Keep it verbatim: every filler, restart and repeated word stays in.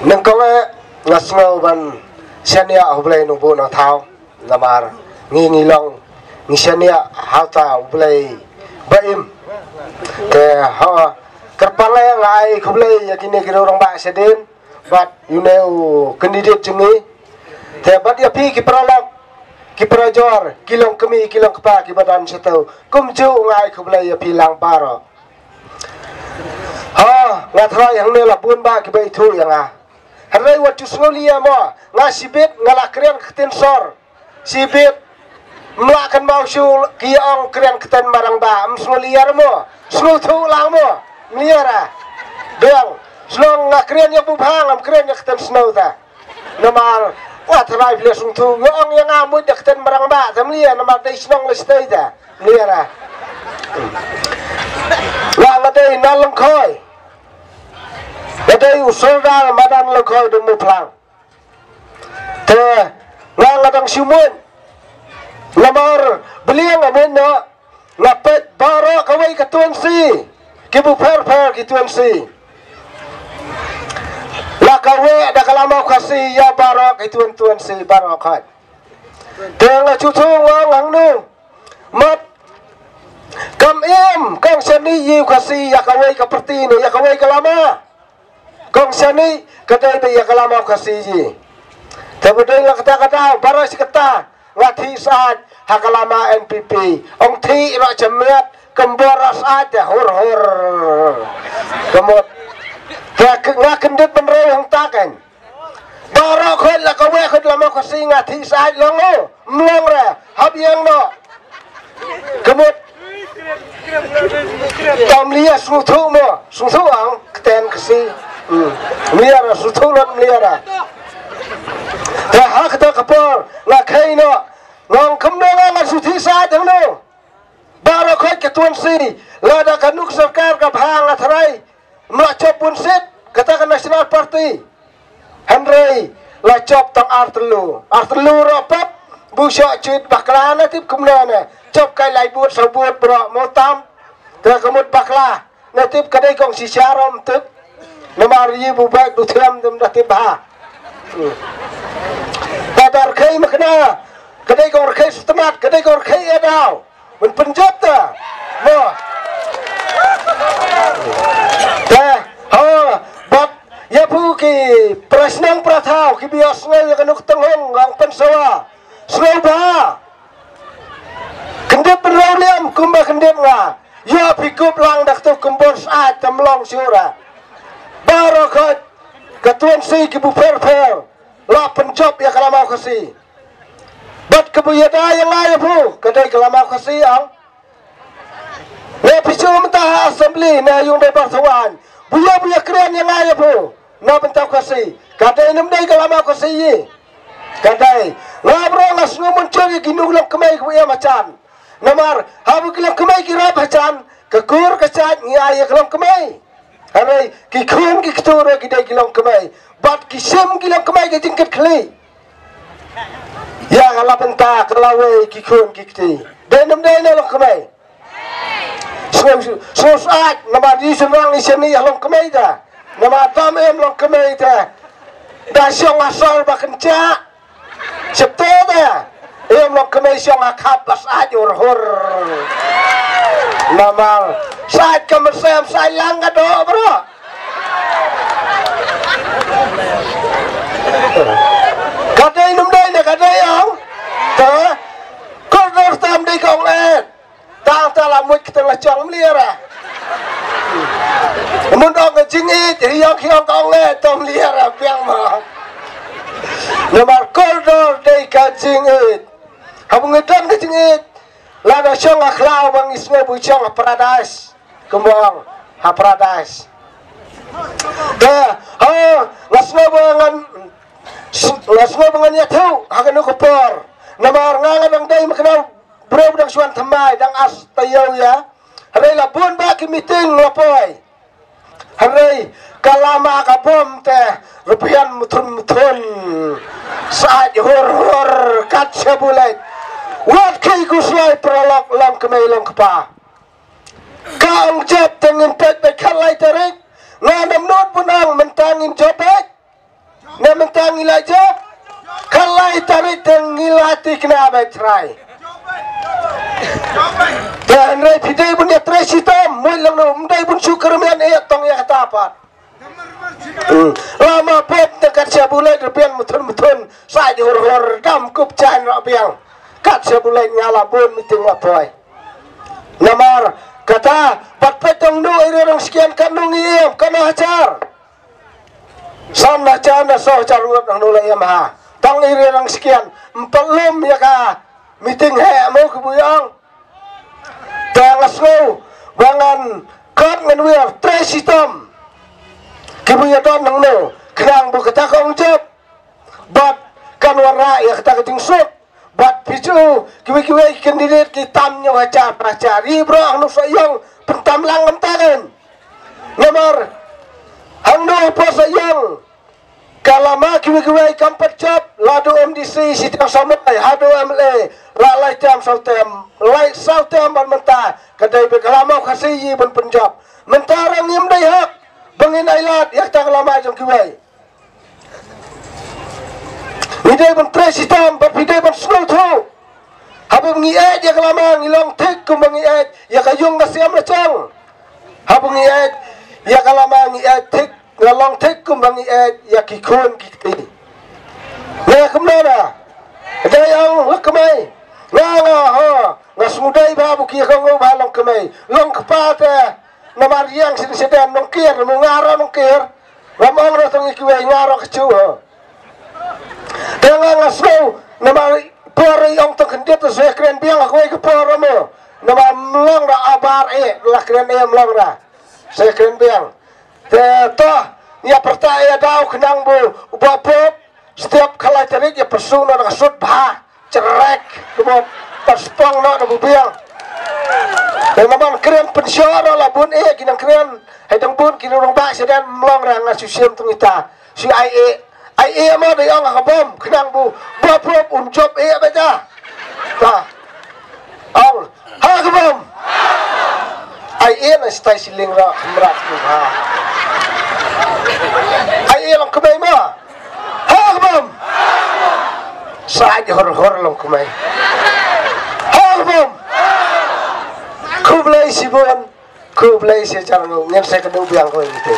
Nyngkong eh nga sngew ban shaniah ha U Blei Nongbuh Nongthaw. Namar ngi ngi long ngi shaniah ha uta U Blei ba im. Te ha kyrpang eh nga ai khublei ïa kine ki rangbah shadien bad ïa une u candidate jong ngi. Te bad ïa phi ki paralok ki parajor ki longkmie ki longkpa kiba don shato, kumjuh nga ai khublei ïa phi lang baroh. Ha nga tharai hangne la bun bah kiba ithuh ïa nga. Hynrei wat ju sngewlyngngoh, nga shibit nga la kren ka ktien sor. Shibit, mla kynmaw shuh ki ong kren ktien marang ba, ym sngewlyngngoh mo. Sngewthuh lang mo. Mliara. Biang, shnong nga kren ïa bubha, ngam kren ïa ktien snow ta. Namar wat rai bile sngewthuh, ïa ong ïa nga mut ïa ktien marang ba, ta mliara namar dei shnong le stei ta. Mliara. Nga nga dei na Lyngkhoi. Nga dei u sordar madan Lyngkhoi dei mu plang. Te nga nga dang shu mut. Namar beliang nga mut noh. Nga peit baroh kawei ka tuansi. Ki bu pher pher ki tuansi. La kawei da ka lama u Khasi ïa baroh ki tuan tuansi baroh kat. Te nga shu thu nga ong hangnu. Mat kam im kong shani ïa u Khasi ïa kawei ka parti ne ïa kawei ka lama. Kong shani ka dei ba ïa ka lama u Khasi ji. Te ba dei la kata kata baroh shi kata nga thih sat ha ka lama N P P. Ong thih roh jamet kembor roh sat te hur hur. Kemut. Te nga kyndit bynriew hangta kan. Baroh khot la kawei khot lama u Khasi nga thih sat long o. Mlong re hap ïeng noh. Kemut. Tam lia sngewthuh mo, sngewthuh ang ktien Khasi. Hmm. Mliara sngewthuh lot mliara. Te ha kata ka por nga khei noh. Ngong kumno nga nga sngewthuh sa dang no. Baroh khot ka tuansi lada ka nuk sorkar ka bha nga tharai. Mla chop bun sit kata ka National Party. Hynrei la chop tang ar tyllu. Ar tyllu roh pap bu shoh chit bakla na tip kumno ne. Chop kai lai but sa but bro mo tam. Te ka mut bakla na tip ka dei kong shisha rom tip. Namar yi bu bek du thiam dem da tip ha. Hmm. Ta dar kai makna ka dei kong rkhei sutmat ka dei kong rkhei edau. Ban pynjot ta. Mo. Te, ha, bad ïa phu ki prasnang prathaw ki bios ngai ïa ka nuk tang hong ngang pynsawa. Sngew ba. Kyndit bynriew liam kumba kyndit nga. Ïa phi kup lang dak tu kumbor sat tam long syura. Baroh khot ka tuansi ki bu pher pher. La pynjop ïa ka lama u Khasi. Bad ka bu ïada ïa nga ïa phu ka dei ka lama u Khasi ang. Ne phi shu mynta ha assembly ne yung dei bar thawan. Bu ïa bu ïa kren ïa nga ïa phu na bynta u Khasi. Ka dei nym dei ka lama u Khasi yi. Ka dei nga bro nga sngew mun chong ïa ki nuk long kmei ka bu ïa machan. Namar ha bu ki long kmei ki rap hachan ka kur ka chait ngi ai ïa ka long kmei. Hynrei ki khun ki ktur ki dei ki long kmei bad ki sim ki long kmei ki jingkit khlieh. Ïa ka la bynta ka lawei ki khun ki kti. Dei nym dei ne long kmei. Sngew sngew sat namar di sumrang ni sini ïa long kmei ta. Namar tam em long kmei ta. Da shong asal ba kyncha. Sipte de. Em long kmei shong ha khap ba sait ur hur. Namar sait ka mersem sait lang ka do bro. Ka dei num dei ne ka dei ang. Te kordor tam dei kong et. Tang ta la muid kita la chong mliara. Mun ong ka jingit, hiong hiong ka ong le tong mliara biang ma. Namar kordor dei ka jingit. Ha bu ngi don ka jingit. La da chong ha khlaw bang isngo bu chong ha paradise. Kembang ha paradise. Te ha nga sngo ba ngan nga sngo ba ngan ïathu ha ka nu ka por. Namar nga nga dang dei ma kena Briew dang shuan thymmai dang as taïew ïa. Hynrei la bun ba ki meeting la poi. Hynrei ka lama ka bom te rupian muthun muthun. Sait hur hur kat shabulet. Wat ki kuslai pralok long kmei long kpa. Ka ong jop te ngin pek pek khat lai tarik. Nga nam not bun ang mentang ngin jop pek. Na mynta ngi la jop. Ka lai tarik te ngi la tikna ba trai. Te hynrei phi dei bun ïa trei shitom, mut lang no, ym dei bun shu kyrmen ïa tong ïa kata pat. Hmm. Lama pop te kat sha bulai rbian mutun mutun, sa ji hor hor dam kup chan ra biang. Kat sha bulai nga la bun meeting la poi. Namar kata, bat pet tong no iri rang sekian kan nung iem, kan hajar. San hajar na so hajar ngut nang nula iem ha. Tang iri rang sekian, empat lum ya ka meeting he mo ki buyang. Tang aslo, bangan kat ngan wir, tres hitam. Ki buya don nang no, kenang bu kata ka ong jop. Bat kan wara ya kata ka jingsuk. Bat piju, kiwi kiwi candidate ki tam nyo hajar hajar. Ri bro, ang no sa yong, pentam lang ngam tangan. Namar, hangno hapoh sa ïang ka lama kiwei kiwei kam pat jop, la du M D C shi tiang samai, haduh M L A la lai tiang saw tiang, lai saw tiang ban mynta, ka dei ba ka lama ka shi yi ban pynjop. Mynta rang ngim dei hok ba ngin ai lad ïa kata ka lama jong kiwei. Ngi dei ban trei shitom, ba phi dei ban sngewthuh. Haba ngi ïeit ïa ka lama ngi long thik kumba ngi ïeit ïa ka yung ka siam la chang. Haba ngi ïeit ïa ka lama ngi ïeit thik, nga long thik kumba ngi ïeit ïa ki khun ki kti. Nga kumno na? Dei ong la kmai. Nga nga ha, nga sngewdei ba bu ki ka ngo ba long kmai. Long kpa te namar ïang sini sedan nongkir, mu nga ro nongkir. Ngam ong ro tong ïa kiwei nga ro kchu ha. Te nga nga sngew namar por i ong tong kyndit te se kren biang ha kawei ka por mo. Namar mlong ra abar e, la kren e mlong ra. Se kren biang. Te to, ïa pyrta ïa daw khnang bu u ba pop, step khalai tarik ïa pyrsu na ka sut bha. Cerek, kebot, pat spong no na bubiang. Dei naman kren pynshor la bun e, ki nang kren. Hai dang bun ki rung ba sedan mlong ra nga su siem tung ita. Su ai e, ai e ma dei ong ha ka bom, khnang bu, ba pop un jop e ba ja. Ta. Ong, ha ka bom. Ai e na stai siling ra, mrat ku ha. Ai e long kebei ma. Ha ka bom. Sa ji hor hor long kumai. Ha ka bom. Khublei shibun. Khublei shi jar ngu. Ngen sa ka du biang ko ini.